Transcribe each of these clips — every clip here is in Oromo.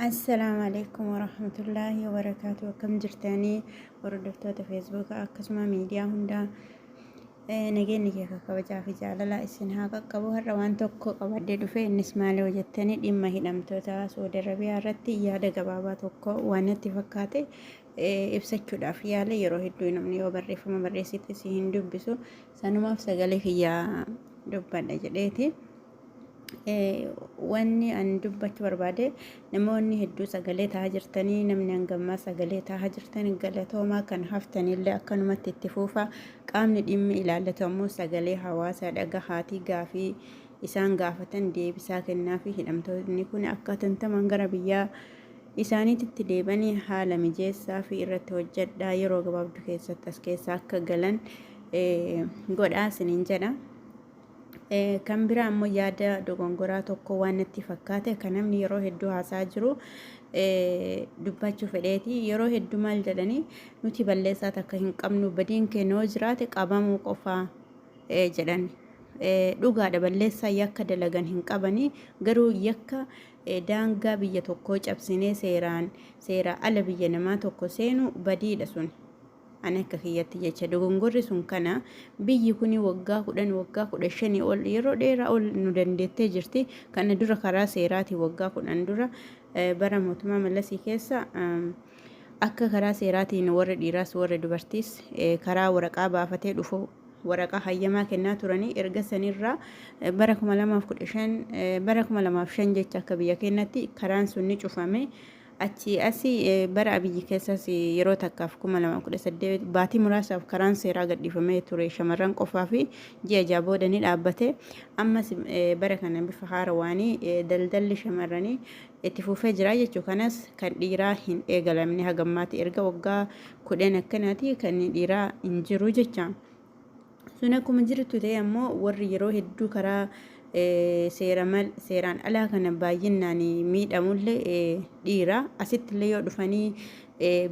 Assalaamu alaikum warahmatullaahi wabarakaatu. Akkam jirtanii hordoftoota feesbuukaa akkasuma miidiyaa hundaa, nageenyi kee kan kabajaa fi jaalalaa isin haa qaqqabu. Har'a waan tokko qabadhee dhufe. Innis maali yoo jettanii, dhimma hidhamtoota Saudi Arabiyaa irratti yaada gabaabaa tokko waan natti fakkaate ibsachuudhaaf yaale. Yeroo hedduu namni yoo barreeffama barreessite si hin dubbisu, sanumaaf sagalee kiyyaa dubbadha jedheeti. Wanni an dubbachuu barbaade, namoonni hedduu sagalee tahaa jirtanii, namni hangammaa sagalee tahaa jirtan galatoomaa, kan haftanillee akkanumatti itti fuufa. Qaamni dhimmi ilaallatu ammoo sagalee hawaasaa dhagahaatii gaafii isaan gaafatan deebisaa kennaa fi hidhamtoonni kun akka hatantamaan gara biyyaa isaaniititti deebanii haala mijeessaa fi irratti hojjedhaa, yeroo gabaabduu keessatti as keessa akka galan godhaa isiniin jedha. Kan biraa ammoo yaada dogongoraa tokko waan natti fakkaate kan namni yeroo hedduu haasaa jiru dubbachuu fedheeti. Yeroo hedduu maal jedhanii, nuti balleessaa takka hin qabnu, badiin keenya yoo jiraate qabamuu qofaa jedhan. Dhugaadha, balleessaa yakka dalagan hin qabanii, garuu yakka daangaa biyya tokkoo cabsinee seeraan seeraa ala biyya namaa tokko seenu badiidha sun. Ani akka kiyyatti jecha, dogongorri sun kana. Biyyi kuni waggaa 10, waggaa 15 ol, yeroo dheeraa ol nu dandeettee jirti. Kana dura karaa seeraatiin waggaa 10 dura bara mootummaa Mallasii keessa akka karaa seeraatiin warri dhiiraas warri dubartiis karaa waraqaa baafatee dhufu waraqaa hayyamaa kennaa turanii. Erga sanirraa bara 2015, bara 2005 jecha, akka biyya keenyatti karaan sun ni cufame. Achii asi bara Abiyyi keessas yeroo takkaaf 2018 baatii muraasaaf karaan seeraa gadhiifamee ture shamarran qofaa fi ji'a 6 booda ni dhaabbate. Ammas bara kana bifa haarawaanii daldalli shamarranii itti fufee jira jechuudha. Kanas kan dhiiraa hin eegalamne hagammaatti, erga waggaa 10 akkanaati kan dhiiraa hin jiru jecha. Sun akkuma jirtu ta'e ammoo warri yeroo hedduu karaa seera mal seeraan alaa kana baay'inaan miidhamullee dhiira. Asitti illee yoo dhufanii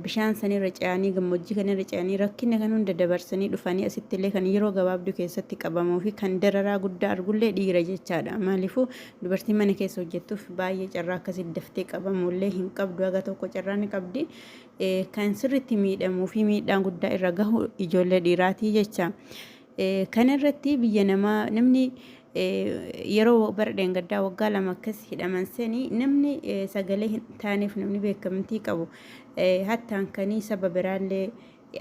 bishaan sanirra ce'anii, gammoojjii kanarra ce'anii, rakkina kan hunda dabarsanii dhufanii asitti illee kan yeroo gabaabduu keessatti qabamuu fi kan dararaa guddaa argullee dhiira jechaadha. Maaliifuu dubartiin mana keessa hojjettuuf baay'ee carraa akkasii daftee qabamullee hin qabdu, haga tokko carraa ni qabdi. Kan sirriitti miidhamuu fi miidhaan guddaa irra gahu ijoollee dhiiraatii jecha. Kana irratti biyya namaa namni yeroo bara dheengaddaa waggaa 2 akkas hidhaman sanii namni sagalee hin taaneef, namni beekamtii qabu hattaan kanii saba biraallee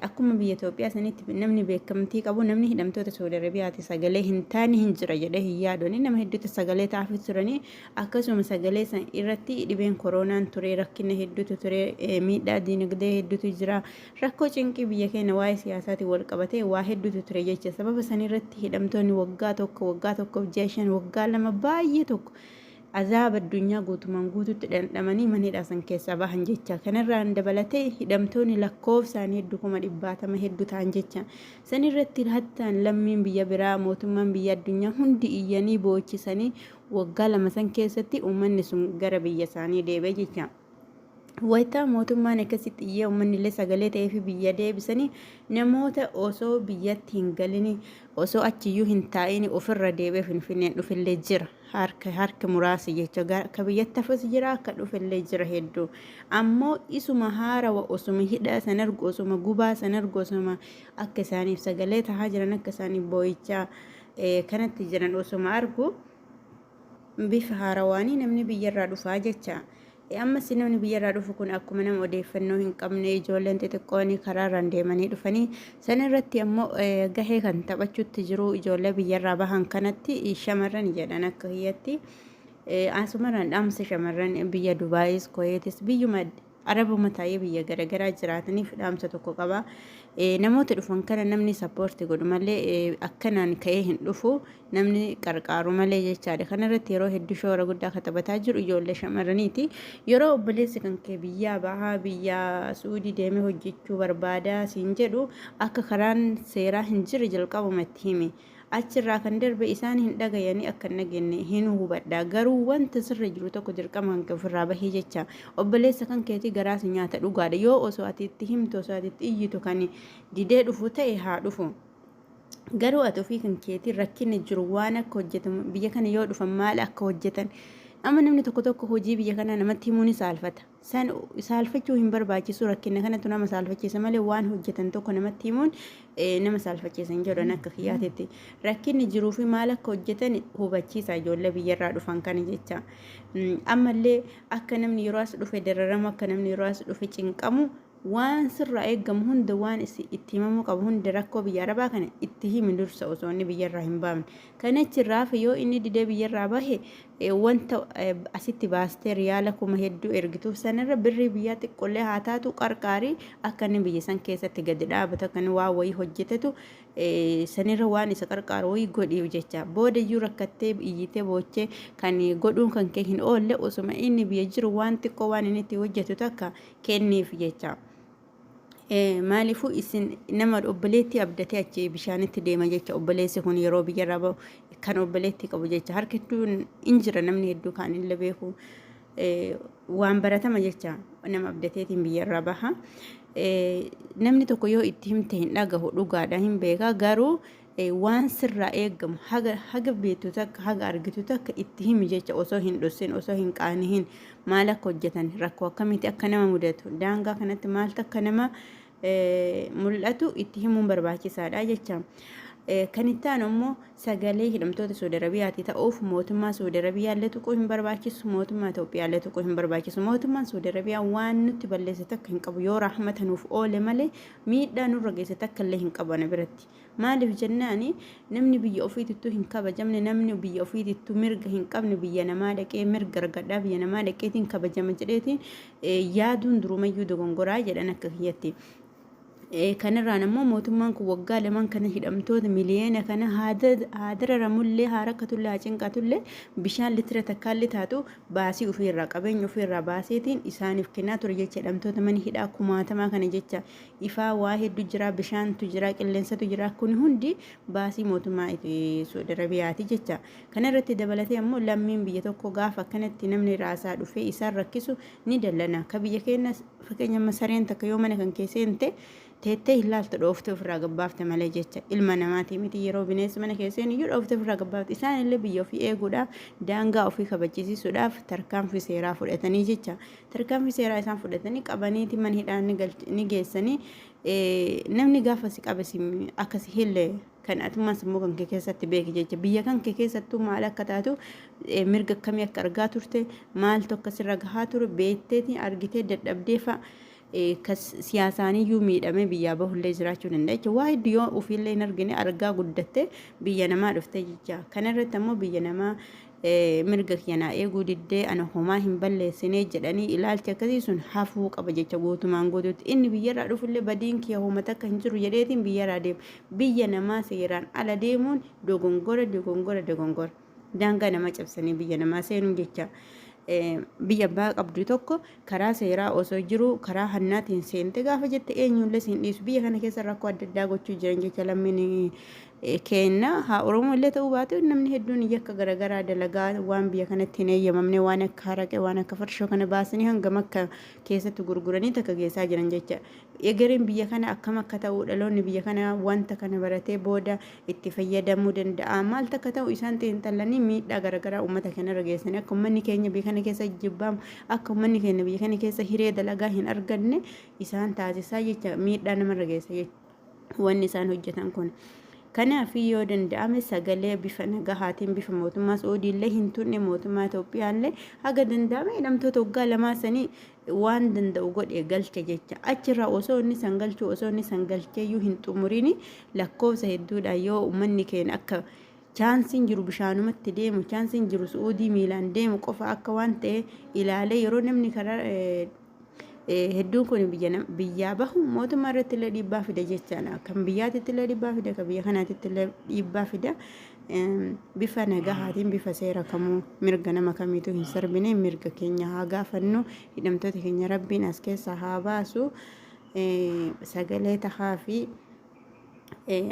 akkuma biyya Itoophiyaa sanitti namni beekamtii qabu, namni hidhamtoota Saudi Arabiyaati sagalee hin taane hin jira jedhee hin yaadu. Nama hedduutu sagalee ta'aafii turanii. Akkasuma sagalee san irratti dhibeen koroonaan ture, rakkina hedduutu ture, miidhaa diinagdee hedduutu jira, rakkoo cinqii biyya keenya waa'ee siyaasaatiin wal qabatee waa hedduutu ture jecha. Sababa san irratti hidhamtoonni waggaa 1, waggaa 1f ji'a 5, waggaa 2 baay'ee tokko azaaba addunyaa guutumaan guututti dhandhamanii mana hidhaa san keessaa bahan jecha. Kanarraan dabalatee hidhamtoonni lakkoofsaan hedduu, kuma dhibbaatama hedduu ta'an jecha. San irratti hattaan lammiin biyya biraa, mootummaan biyya addunyaa hundi iyyanii boochisanii waggaa 2 san keessatti uummanni sun gara biyya isaanii deebi'e jecha. Wayita mootummaan akkasitti iyyee uummanni illee sagalee ta'ee fi biyya deebisanii, namoota osoo biyyatti hin galini, osoo achiyyuu hin taa'in ofirra deebi'ee Finfinneen dhufillee jira. Harka harki muraasi jecha, akka biyyatti hafus jira, akka dhufillee jira hedduu. Ammoo isuma haarawa osuma hidhaa san argu, osuma gubaa san argu, osuma akka isaaniif sagalee tahaa jiran, akka isaaniif boo'ichaa kanatti jiran osuma argu, bifa haarawaanii namni biyyarraa dhufaa jecha. Ammas namni biyyarraa dhufu kun akkuma nama odeeffannoo hin qabne, ijoolleen xixiqqoon karaarraan deemanii dhufanii, sana irratti ammoo gahee kan taphachuutti jiru ijoollee biyyarraa bahan kanatti shamarran jedhan akka kiyyatti. Asumarraan dhaamsa shamarran biyya Dubaayis, Kuweetis, biyyuma Arabuma taa'ee biyya garaagaraa jiraataniif dhaamsa tokko qaba. Namoota dhufan kana namni support godhu malee akkanaan ka'ee hin dhufu, namni qarqaaru malee jechaadha. Kana irratti yeroo hedduu shoora guddaa kan taphataa jiru ijoollee shamarraniiti. Yeroo obboleessi kan kee biyyaa bahaa, biyya Suudii deemee hojjechuu barbaada siin jedhu, akka karaan seeraa hin jirre jalqabuma itti himi. Achirraa kan darbe isaan hin dhagayanii akka hin dhageenye hin hubadha. Garuu wanta sirra jiru tokko dirqama kan kee ofirraa bahii jecha. Obboleessa kan keetii garaas nyaata dhugaadha. Yoo osoo ati itti himtu, osoo ati itti iyyitu kan didee dhufu ta'e haa dhufu. Garuu ati ofii kan keetii rakkinni jiru, waan akka hojjetamu, biyya kana yoo dhufan maal akka hojjetan Amma namni tokko tokko hojii biyya kanaa namatti himuu ni saalfata. San saalfachuu hin barbaachisu rakkina kanatu nama saalfachiisa malee waan hojjetan tokko namatti himuun nama saalfachiisa hin jedhan akka kiyyaatitti. Rakkinni jiruu fi maal akka hojjetan hubachiisa ijoollee biyyarraa dhufan kana jecha. Ammallee akka namni yeroo as dhufe dararamu akka namni yeroo as dhufe cinqamu waan sirraa eegamu hunda waan itti himamuu qabu hunda rakkoo biyya arabaa kana itti himi dursa osoo inni biyyarraa hin baafne. Kan achirraa hafe yoo inni didee biyyarraa bahe wanta asitti baastee riyaala kuma hedduu ergituuf sanarra birrii biyyaa xiqqollee haa taatu qarqaarii akka inni biyya san keessatti gadi dhaabatu akka inni waa wayii hojjetatu sanirra waan isa qarqaaru wayii godhiif jecha. Booda iyyuu rakkattee iyyitee boochee kan godhuun kan kee hin oolle osuma inni biyya jiru waan xiqqoo waan inni itti hojjetu takka kenniif jecha. Maaliifuu isin nama obboleettii abdatee achi bishaanitti deema jecha obboleessi kun yeroo biyyarraa bahu kan obboleettii qabu jecha harka hedduun in jira namni hedduu kaan illee beeku waan baratama jecha nama abdateetiin biyyarraa baha. Namni tokko yoo itti himte hin dhagahu dhugaadha hin beeka garuu waan sirraa eegamu haga haga beektu takka haga argitu takka itti himi jecha osoo hin dhossin osoo hin qaanihin maal akka hojjetan rakkoo akkamitti akka nama mudatu daangaa kanatti maaltu akka nama mul'atu itti himuun barbaachisaadha jecha. Kan itti aanu immoo sagalee hidhamtoota Saudi Arabiyaati ta'uuf mootummaa Saudi Arabiyaa illee tuquu hin barbaachisu mootummaa Itoophiyaa illee tuquu hin barbaachisu mootummaan Saudi Arabiyaa waan nutti balleesse takka hin qabu yoo rahmata nuuf oole malee miidhaa nurra geesse takka illee hin qabu ana biratti. Maaliif jennaani namni biyya ofiitittuu hin kabajamne namni biyya ofiitittuu mirga hin qabne biyya namaa dhaqee mirga argadhaa biyya namaa dhaqeetiin kabajama jedheetiin yaaduun durumayyuu dogongoraa jedhan akka kiyyatti. Kanarraan ammoo mootummaan kun waggaa lamaan kana hidhamtoota miliyoona kana haa dararamullee haa rakkatullee haa cinqatullee bishaan litira takkaallee taatu baasii ofiirraa qabeenya ofiirraa baaseetiin isaaniif kennaa ture jecha hidhamtoota mana hidhaa kumaatamaa kana jecha ifaa waa heddu jira bishaantu jira qilleensatu jira kun hundi baasii mootummaa Saudi Arabiyaati jecha kana irratti dabalatee ammoo lammiin biyya tokko gaafa akkanatti namni raasaa dhufee isaan rakkisu ni dallana ka biyya keenya fakkeenya amma sareen takka yoo mana kan kee seente teettee hin laaltu dhooftee ofirraa gabbaafte malee jecha ilma namaatii miti yeroo bineensi mana kee seenu iyyuu dhooftee ofirraa gabbaafte isaan illee biyya ofii eeguudhaaf daangaa ofii kabachisiisuudhaaf tarkaanfii seeraa fudhatanii jecha Tarkaanfii seeraa isaan fudhatanii qabaniiti mana hidhaa ni geessanii namni gaafa si qabe si akka si hille kan atummaan sammuu kan kee keessatti beeki jecha biyya kan kee keessattuu maal akka taatu mirga akkamii akka argaa turte maaltu akka sirra gahaa ture beekteetiin argitee dadhabdee fa'a siyaasaaniyyuu miidhamee biyyaa bahullee jiraachuu danda'a jecha waa hedduu yoo ofiillee hin argine argaa guddatte biyya namaa dhuftee jecha kana irratti ammoo biyya namaa mirga kiyya naa eeguu diddee ana homaa hin balleessinee jedhanii ilaalchi akkasii sun hafuu qaba jecha guutumaan guutuutti inni biyyarraa dhufullee badiin kiyya homa takka hin jiru jedheetiin biyyarraa deema biyya namaa seeraan ala deemuun dogongora dogongora dogongora daangaa nama cabsanii biyya namaa seenuun jecha biyya abbaa qabdu tokko karaa seeraa osoo jiru karaa hannaatiin seente gaafa jette eenyullee siin dhiisu biyya kana keessa rakkoo adda addaa gochuu jiran jecha lammiin keenna haa Oromoo illee ta'uu baatu namni hedduun yakka garaagaraa dalagaa waan biyya kanatti hin eeyyamamne waan akka haraqee waan akka farshoo kana baasanii hangam akka keessatti gurguranii takka geessaa jiran jecha. Egereen biyya kana akkam akka ta'u dhaloonni biyya kana wanta kana baratee booda itti fayyadamuu danda'a maal takka ta'u isaan xiinxallanii miidhaa garaagaraa uummata kanarra geessanii akka uummanni keenya biyya kana keessa jibbamu akka uummanni keenya biyya kana keessa hiree dalagaa hin arganne isaan taasisaa jecha miidhaa namarra geessa jecha. Wanni isaan hojjetan kun. Kanaaf yoo danda'ame sagalee bifa nagahaatiin bifa mootummaa Su'uudii illee hin tunne mootummaa Itoophiyaa illee haga danda'ame hidhamtoota waggaa lamaa sanii waan danda'u godhe galche jecha. Achirraa osoo inni san galchuu osoo inni san galcheeyyuu hin xumurini lakkoofsa hedduudhaan yoo uummanni keenya akka chaansiin jiru bishaanumatti deemu chaansiin jiru Su'uudii miilaan deemu qofa akka waan ta'e ilaalee yeroo namni karaa hedduun kun biyya biyyaa bahu mootummaa irratti illee dhiibbaa fida jechaadha. Kan biyyaatitti illee dhiibbaa fida, kan biyya kanaatitti illee dhiibbaa fida. Bifa nagahaatiin bifa seera kamuu mirga nama kamiituu hin sarbine mirga keenya haa gaafannu hidhamtoota keenya rabbiin as keessaa haa baasu sagalee tahaa fi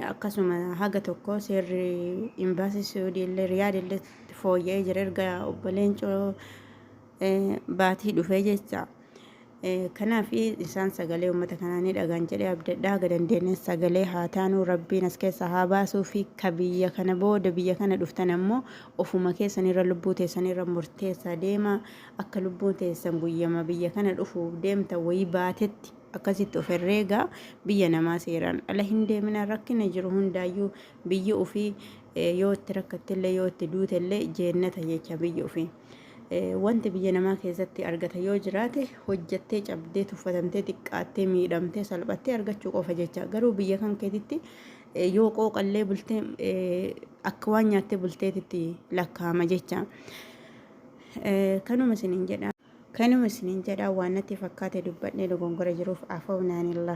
akkasuma haga tokko seerri imbaasii Suudii illee Riyaad illee fooyya'ee jira erga obbo Leencoo baatii dhufee jecha. Kanaaf isaan sagalee uummata kanaa ni dhagaan jedhee abdadha. Haga dandeenyeen sagalee haa taanu, Rabbiin as keessa haa baasuu fi ka biyya kana booda biyya kana dhuftan ammoo ofuma keessanirra, lubbuu teessanirra murteessaa deema. Akka lubbuun teessan guyyama biyya kana dhufuuf deemtan wayii baatetti akkasitti of herreegaa, biyya namaa seeraan ala hin deemina. Rakkina jiru hundaayyuu biyyi ofii yoo itti rakkattellee, yoo itti duutellee jeennata jecha biyyi ofii. Wanti biyya namaa keessatti argata yoo jiraate, hojjattee cabdee, tuffatamtee, xiqqaattee, miidhamtee, salphattee argachuu qofa jecha. Garuu biyya kan keetitti yoo qooqallee bultee akka waan nyaattee bulteetitti lakkaa'ama jecha. Kanuma isiniin jedha. Kanuma isiniin jedha, waan natti fakkaate dubbadhee dogongora jiruuf afawnaanillah.